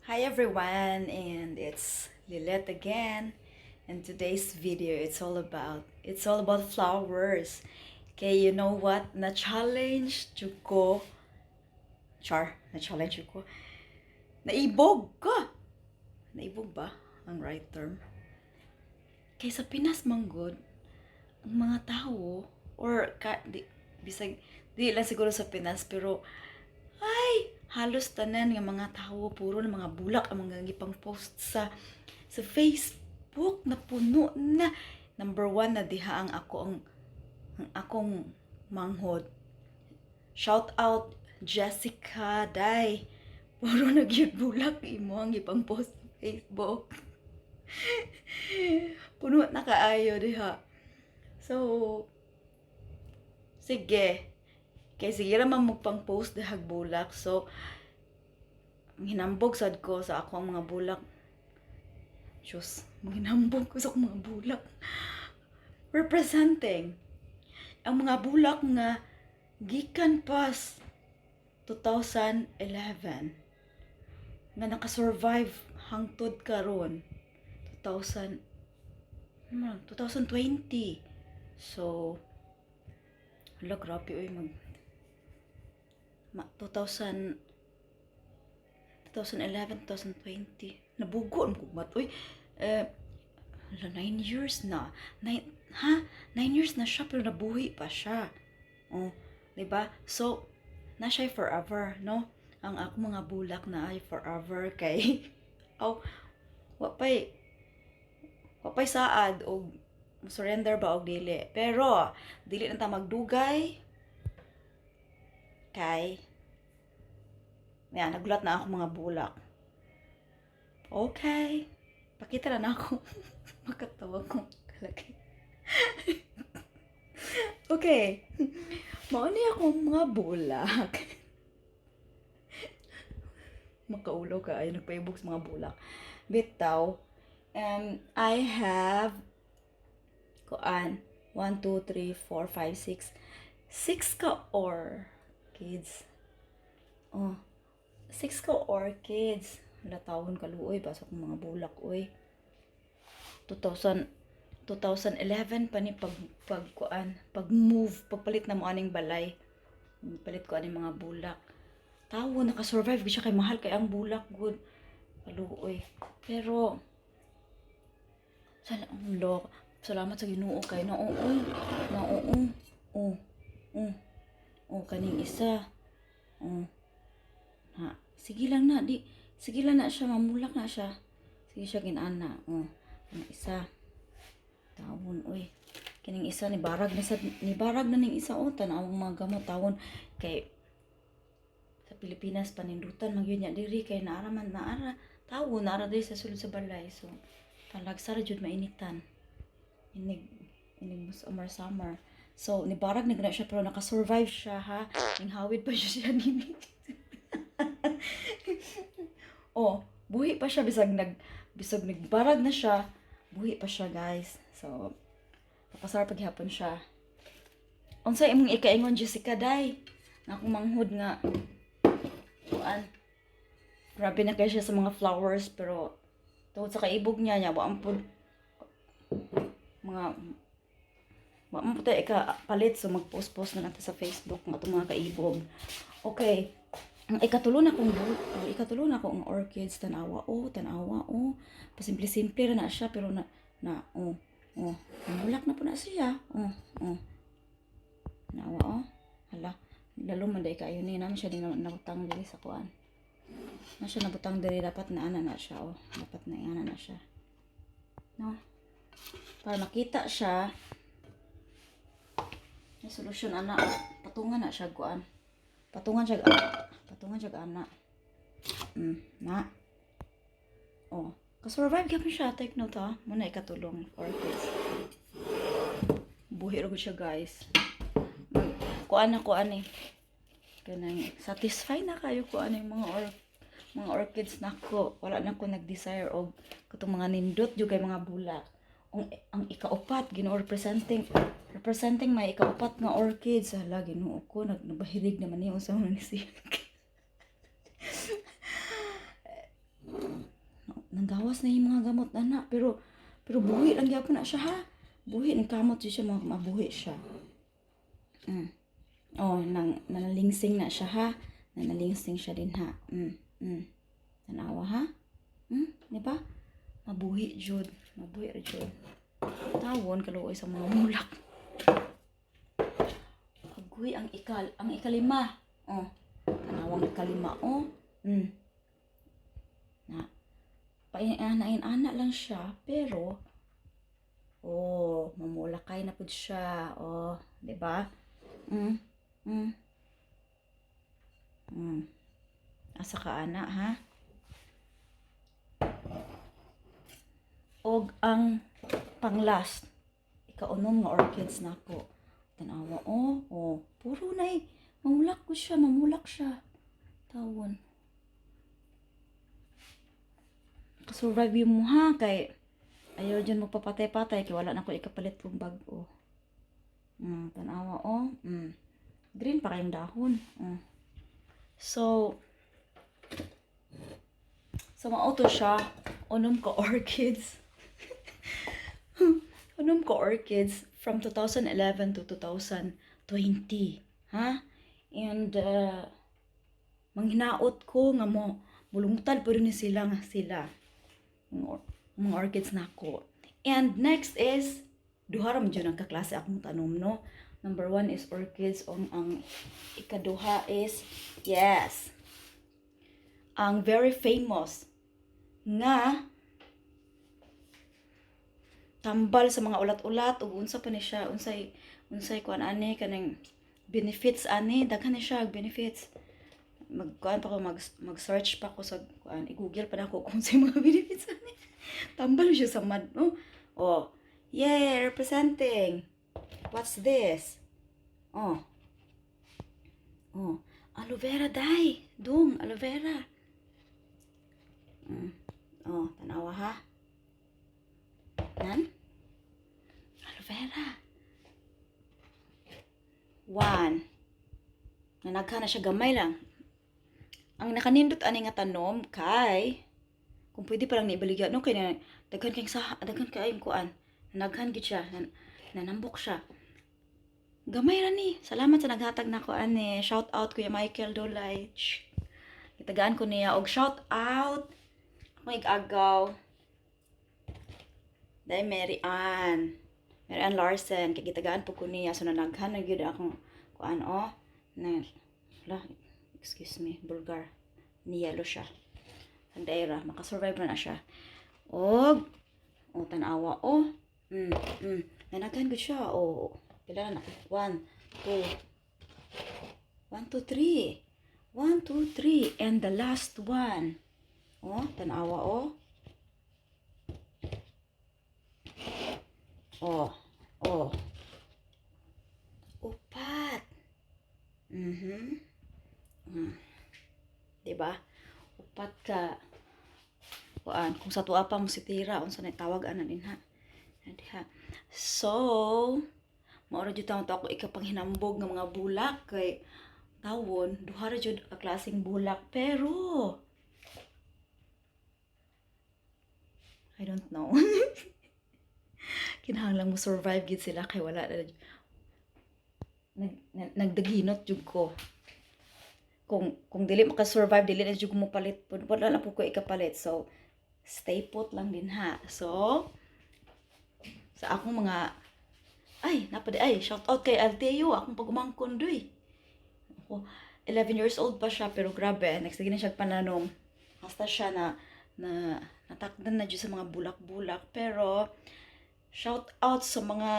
Hi everyone, and it's Lilet again. And today's video, it's all about flowers. Okay, you know what? Na challenge jud ko. Char, na challenge jud ko. Naibog ko. Naibog ba ang right term? Kay sa Pinas manggod, ang mga tao or ka, di, bisag di lang siguro sa Pinas, pero ay, halos tanan nga mga tao puro na mga bulak ang mga gipang post sa Facebook na puno na. Number one na diha ang akong manghod. Shout out Jessica Day. Puro na gyud bulak imo ang gipang post sa Facebook. Puno na kaayo diha. So, sige. Kay sige ra man pang post dihag bulak. So, hinambog sad ko sa ako ang mga bulak. Diyos, hinambog ko sa akong mga bulak. Representing ang mga bulak nga gikan pas 2011 nga nakasurvive hangtod karon, 2000 ano man, 2020. So hala, grabe oy, mag 2000, 2011, 2020, nabugo ang kugmat oy. Eh, hala, 9 years na. 9 ha, 9 years na siya pero nabuhi pa siya, oh, di ba? So na siya forever, no? Ang ako mga bulak na ay forever kay oh, wa pay saad og surrender ba og dili. Pero dili na ta magdugay kay yan, nagulat na ako mga bulak. Okay. Pakita na ako. Makatawa ko kalaki. Okay. Mao ni akong mga bulak. Makaulo ka ay nagpaibog sa mga bulak. Bitaw. I have kuan 1, 2, 3, 4, 5, 6. 6 ka orchids. Oh. 6 ka orchids. Hala, tawon, kaluoy ba sa akong mga bulak oy. 2000 2011 pa ni pag kuan, pag move, pagpalit na mo aning balay. Palit ko aning mga bulak. Tawo, naka-survive gyud siya kay mahal kay ang bulak gud. Kaluoy. Pero lo, salamat sa Ginoo kay na oo, na oo. Oh. Oh. Oh, kaning isa. Oh. Ha, sige lang na di. Sige lang na siya, mamulak na siya. Sige siya ginana. Oh. Ang isa. Tawon oy. Kining isa ni barag na sa ni barag na ning isa, oh, tan-awang mga gamot, tawon, kay sa Pilipinas panindutan man gyud niya diri kay naara man, naara, tawo, naara diri sa sulod sa balay. So talagsa ra jud mainitan inig inig summer summer. So ni barag na siya pero naka-survive siya, ha. Ning hawid pa siya siya nini. Oh, buhi pa siya bisag nagbarag na siya, buhi pa siya, guys. So papasar paghapon siya. Unsa imong ikaingon, Jessica Day, nga akong manghod nga kuan? Grabe na kay siya sa mga flowers, pero tungod sa kaibog niya niya wa pud mga wa man pud ika palit, so mag-post-post na natin sa Facebook nga itong mga kaibog. Okay. Ang ikatulo na akong orchids, tanawa oh, tanawa oh. Pasimple-simple ra na siya pero na na oh, oh, namulak na po na siya. Oh. Tanawa oh. Hala, lalo man day kayo ni naman siya din nabutang diri sa kuan. Na siya nabutang diri, dapat na ana na siya oh. Dapat na ana na siya. No? Para makita siya. May solusyon ana, patungan na siya kuan. Patungan siya, patungan siya ana. Na. Oh, ka-survive gyapon siya. Take note ha. Muna ikatulong orchids. Buhi ra gud siya, guys. Kuan na kuan eh. Kanang satisfy na kayo ko ano yung mga orchids nako. Wala na ko nag-desire og katong mga nindot jud kay mga bulak. Ang ikaupat, Ginoo, representing representing may ikaupat nga orchids. Hala, Ginoo ko, nag nabahirig naman niya unsa man ni siya. Nanggawas na yung mga gamot ana, pero buhi lang gyapon na siya, ha. Buhi ng kamot siya, mga mabuhi siya. Oh, nang nanalingsing na siya, ha. Nanalingsing siya din, ha. Tanawa, ha. Di ba? Mabuhi jud, mabuhi ra jud. Tawon, kaluoy sa mga bulak. Agoy, ang ikalima. Oh, tanawang ikalima, oh. Na paina-ana lang siya, pero oh, mamulakay na pud siya. Oh, di ba? Asa ka ana, ha? Og ang pang-last, ikaunom nga orchids nako. Tanawa, oh, puro na eh. Mamulak ko siya, mamulak siya. Tawon. Kasurvive yung mo, ha, kay ayaw dyan magpapatay-patay kay wala na ko ikapalit kong bag-o. Tanawa, oh. Green pa kayong dahon. So mao to siya, unom ka orchids. Unom ka orchids from 2011 to 2020. Ha? And manghinaot ko nga mo mulungtad pa rin ni sila nga sila. Mga orchids nako. And next is duha ra man jud ang kaklase akong tanom, no. Number one is orchids, ang ikaduha is, yes, ang very famous nga tambal sa mga ulat-ulat ug unsa pa ni siya, unsay kuan ani, kaning benefits ani, daghan ni siya benefits. Magkuan pa ko, mag search pa ko sa kuan, i-Google pa nako kung unsay mga benefits ani. Tambal siya sa mad, no. Oh yeah, representing. What's this? Oh, aloe vera dai dong, aloe vera. Oh, tanawa, ha. Nan aloe vera one. Nanaghan na siya, gamay lang. Ang nakanindot ani nga tanom kay kung pwede pa lang ni ibaligya, no, kay na daghan kay sa daghan kay kuan, nanaghan gid siya, nanambok siya. Gamay ra ni. Salamat sa naghatag nako ani. Shout out, Kuya Michael Dolay. Shh. Gitagaan ko niya og shout out. Akong igagaw. Dahil Mary Ann. Mary Ann Larsen kay gitagaan po ko niya, so nanaghan na gyud akong kuan, oh. Na la, excuse me, bulgar. Ni yellow siya. Ang daira, makasurvive na siya. Og oh, tanawa, oh. Nanaghan gud siya. Oh, pila na? One, two, one, two, three. One, two, three. And the last one. Oh, tanawa, oh. Oh. Upat. Diba? Upat ka kuan, kung sa tuwa pa mo si tira, unsa na tawag ana din, ha. Diha. So, mao ra jud to ako ikapanghinambog nga mga bulak kay tawon, duha ra jud ka klaseng bulak, pero I don't know. Kinahanglan mo survive gid sila kay wala na nagdaginot jud ko. Kung dili maka-survive, dili na jud mo palit. Wala na po ko ikapalit. So, stay put lang din, ha. So, sa akong mga ay, napadi ay, shout out kay Alteo, akong pagumangkon doy. Ako, 11 years old pa siya, pero grabe, nagsige na siya pananom. Hasta siya na na natakdan na jud sa mga bulak-bulak, pero shout out sa mga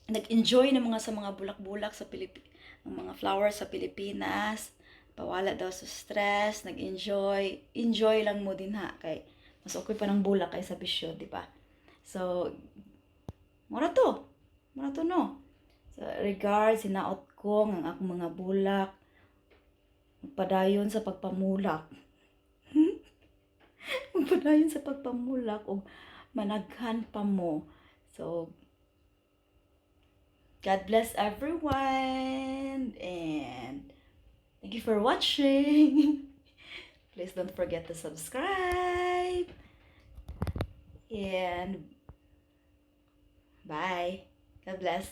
nag-enjoy ng mga sa mga bulak-bulak sa Pilip ang mga flowers sa Pilipinas. Pawala daw sa stress, nag-enjoy. Enjoy lang mo din, ha, kay mas okay pa ng bulak kaysa bisyo, di ba? So, mura to. Mura to, no? So, regards, hinaot ko ang akong mga bulak magpadayon sa pagpamulak. Magpadayon sa pagpamulak og managhan pa mo. So, God bless everyone and thank you for watching. Please don't forget to subscribe. And bye. God bless.